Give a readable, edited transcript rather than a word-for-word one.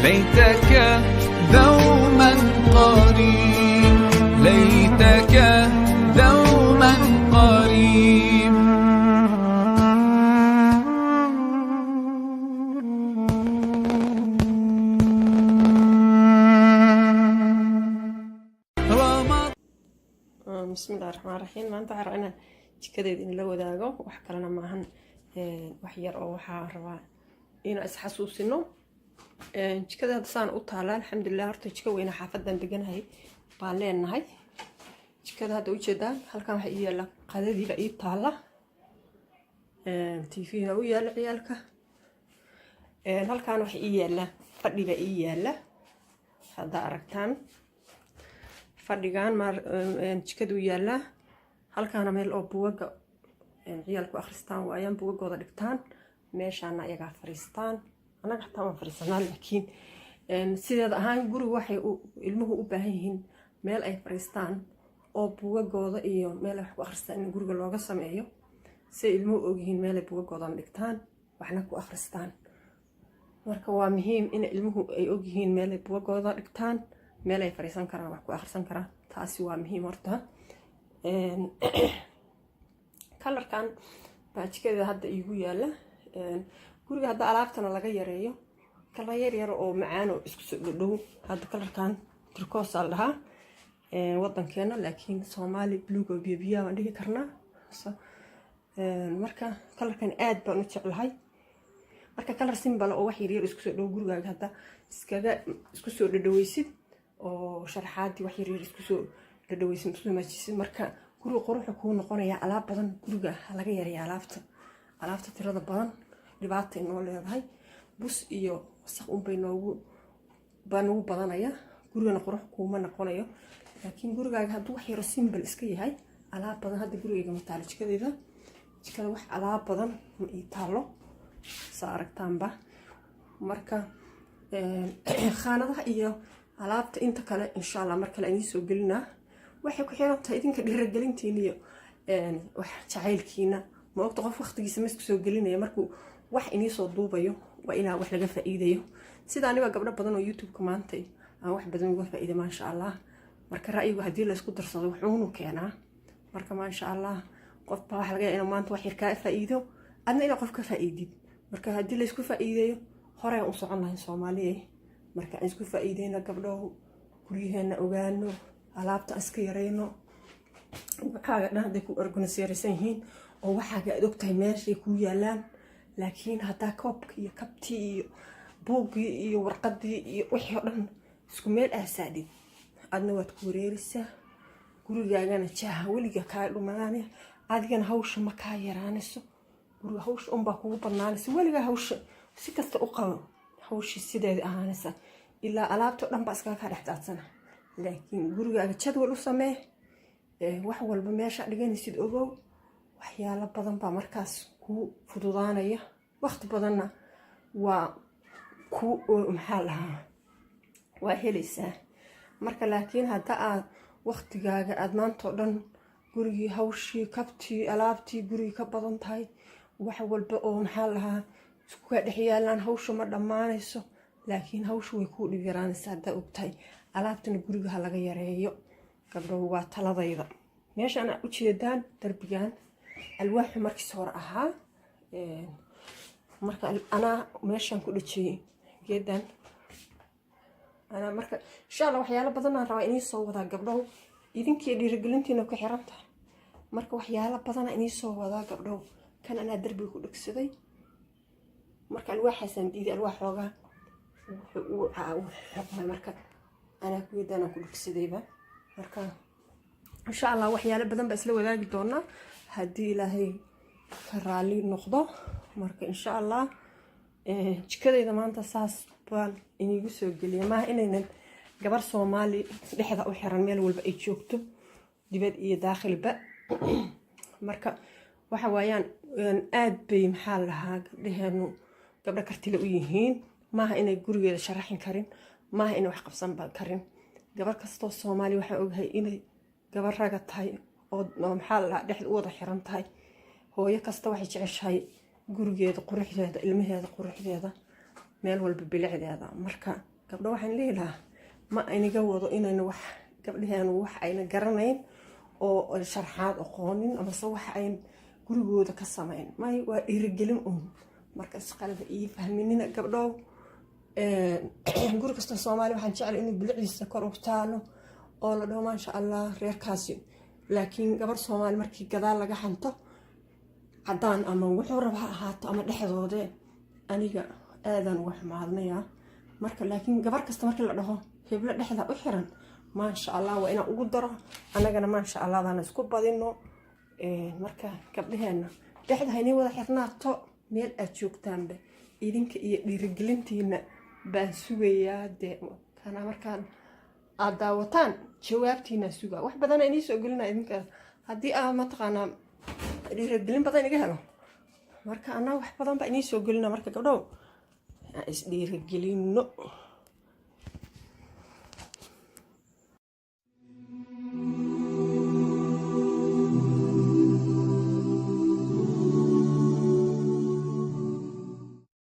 ليتك دوما قريب، ليتك دوما قريب. رمضان. Bismillahi raxmaan raxiim. Maanta waxaan rabaa inaan jikadeeda in la wadaago, wax kalena maahan, wax yar oo waxaa rabaa inaan isxasuusino. Jikada hadda saan u taala, alxamdulilah. Horta jiko weyna xaafadan deganahay baan leenahay. Jikada hadda ujeedaan, halkan waxaa ii yaala qadadiiba ii taala, TV-na u yaala ciyaalka. Halkan waxa ii yaala fadhiba ii yaala. Hadda aragtaan fadhigan jikadu yaalaa. Halkaana meel oo buugaga ciyaalku akhristaan waayaan, buugagooda dhigtaan. Meeshaana ayagaa fariistaan, annaga xataa waan fariisanaa, laakiin sideeda ahaan gurigu waxay ilmuhu u baahan yihiin meel ay fariistaan oo buugagooda iyo meel ay wax ku akhristaan in guriga looga sameeyo, si ay ilmuhu ogyihiin meel ay buugagoodana dhigtaan, waxna ku akhristaan. Marka waa muhiim in ilmuhu ay ogyihiin meel ay buugagooda dhigtaan, meel ay fariisan karaan, wax ku akhrisan karaan. Taasi waa muhiim. Horta colorkan baa jikada hadda iigu yaala. Guriga hadda alaabtana laga yareeyo, color yar yar oo macaan oo isku soo dhodhow. Hadda colorkan turquoise la dhahaa wadankeena, laakiin Soomaali buluug oo biyo biyaha baan dhigi karnaa. Marka colorkan aad baan u jeclahay. Marka color simple oo wax yaryar isku soo dhow gurigaaga hadda iskaga isku soo dhadhaweysid oo sharaxaadii wax yaryar isku soo dhadhaweysid, isku maajisid, marka guriga quruxu kuu noqonaya. Alaab badan guriga ha laga yareeya. Alaabta tirada badan dhibaata inoo leedahay, bus iyo wasaq unbay noogu baa nagu badanaya, gurigana qurux kuuma noqonayo. Laakiin gurigaaga hadduu wax yaro simple iska yahay, alaab badan hadda gurigayga ma taalo. Jikadayda, jikada wax alaab badan ma ii taalo, saa aragtaanba. Marka khaanadaha iyo alaabta inta kale, insha Allah, mar kale idiin soo gelinaa. Waxay ku xiran tahay idinka dhiiragelintiin iyo wax jacaylkiina. Ma ogta, qof waqtigiisa ma isku soo gelinaya markuu wax inii soo duubayo, waa inaa wax laga faa'iidayo. Sida aniga gabdho badan oo YouTube-ka maanta aan wax badan uga faa'iiday, maasha Allah. Marka ra'yigu haddii laysku darsado wuxuunu keenaa. Marka maasha Allah, qof baa waxa laga yaaba inuu maanta wax yar kaa faa'iido, adna inaad qof ka faa'iidid. Marka haddii laysku faa'iideeyo, horey aan u socon lahayn, Soomaaliya. Marka aan isku faa'iideyno, gabdhow, guryaheena ogaano, alaabta aan iska yarayno. Waxaaga dhan hadday ku organiseeraysan yihiin oo waxaaga aad ogtahay meeshay kuu yaalaan. Laakiin haddaa koobka iyo kabtii iyo buuggii iyo warqadii iyo wixii oo dhan isku meel aasaadhid, adna waad ku wareerisaa, gurigaagana jaaha weliga kaa dhumaanaya, adigana hawsha ma kaa yaraanayso. Guriga hawsha unbaa kugu badnaanaysa weligaa. Hawsha si kasta u qabo, hawshii sideeda ahaanaysa, ilaa alaabta o dhan baa iskaga kaa dhex daadsana. Laakiin gurigaaga jadwal u samee, wax walba meesha dhiganaysid ogow. Waxyaalo badan baa markaas kuu fududaanaya, waqti badanna waa ku, maxaa lahaa, waa helaysaa. Marka laakiin hadda aad waqtigaaga aada maanta oo dhan gurigii, hawshii, kabtii, alaabtii gurigii ka badan tahay, wax walba oo, maxaa lahaa, isku kaa dhex yaalaan, hawsha ma dhammaanayso, laakiin hawsha way kuu dhib yaraanaysa haddaa ogtahay. Alaabtana guriga ha laga yareeyo, gabdhow, waa taladayda. Meeshaan aad ujeedaan, darbigan alwaaxu markiis hore ahaa. Marka anaa meeshaan ku dhejiyey geedan anaa. Marka insha Allah waxyaalo badanaan rabaa inii soo wadaa, gabdhow, idinkii dhiirigelintiina ku xiran tahay. Marka waxyaalo badana inii soo wadaa, gabdhow. Kan anaa darbiga ku dhegsaday. Marka alwaaxaasaan diiday, alwaax xoogaa wuxuu xoqmay. Marka anaa geedanaan ku dhegsadayba. Marka insha Allah waxyaalo badan baa isla wadaagi doonaa haddii Ilaahay ka raali noqdo. Marka insha Allah jikadayda maanta saas baan inigu soo geliyay. Maaha inaynan gabar Soomaali dhexda u xiran meel walba ay joogto, dibad iyo daakhilba. Marka waxa waayaan, aad bay, maxaa lahaa, gabdhaheenu gabdho kartile u yihiin. Maaha inay gurigeeda sharaxin karin, maaha inay wax qabsanba karin. Gabar kastoo Soomaali waxaan ogahay inay gabar raga tahay oo, maxaa la dhahaa, dhexda u wada xiran tahay. Hooyo kasta waxay jeceshahay gurigeeda quruxdeeda, ilmaheeda quruxdeeda, meel walba bilicdeeda. Marka Gabdho, waxaan lehi lahaa, ma iniga wado inayna wax gabdhaheenu wax ayna garanayn oo sharxaad aqoonin amase wax ayn gurigooda ka samayn. May, waa dhiirigelin uun. Marka isqalada ii fahminina, gabdhow. Guri kasta Soomaaliya waxaan jeclay inuu bilicdiisa kor u taalo oo la dhaho, "Maasha Allah, reerkaasi." Laakiin gabar Soomaali markii gadaal laga xanto, cadaan ama wuxuu raba ha ahaato ama dhexdoode, aniga aadaan uga xumaadnayaa. Marka laakiin gabar kasta markii la dhaho, "Heblo dhexda u xiran, maasha Allah," waa inaan ugu daro annagana maasha Allahdaana isku badino. Marka gabdhaheenna, dhexda haynii wada xirnaato meel aad joogtaanba. Idinka iyo dhiirigelintiina baan sugayaa. Dee kana markaan aad daawataan, jawaabtiinaa sugaa. Wax badana inii soo gelina idinka haddii aa mataqaanaa dhiirigelin badan iga helo. Marka anaa wax badan baa inii soo gelina. Marka gabdhow, aan isdhiirigelino.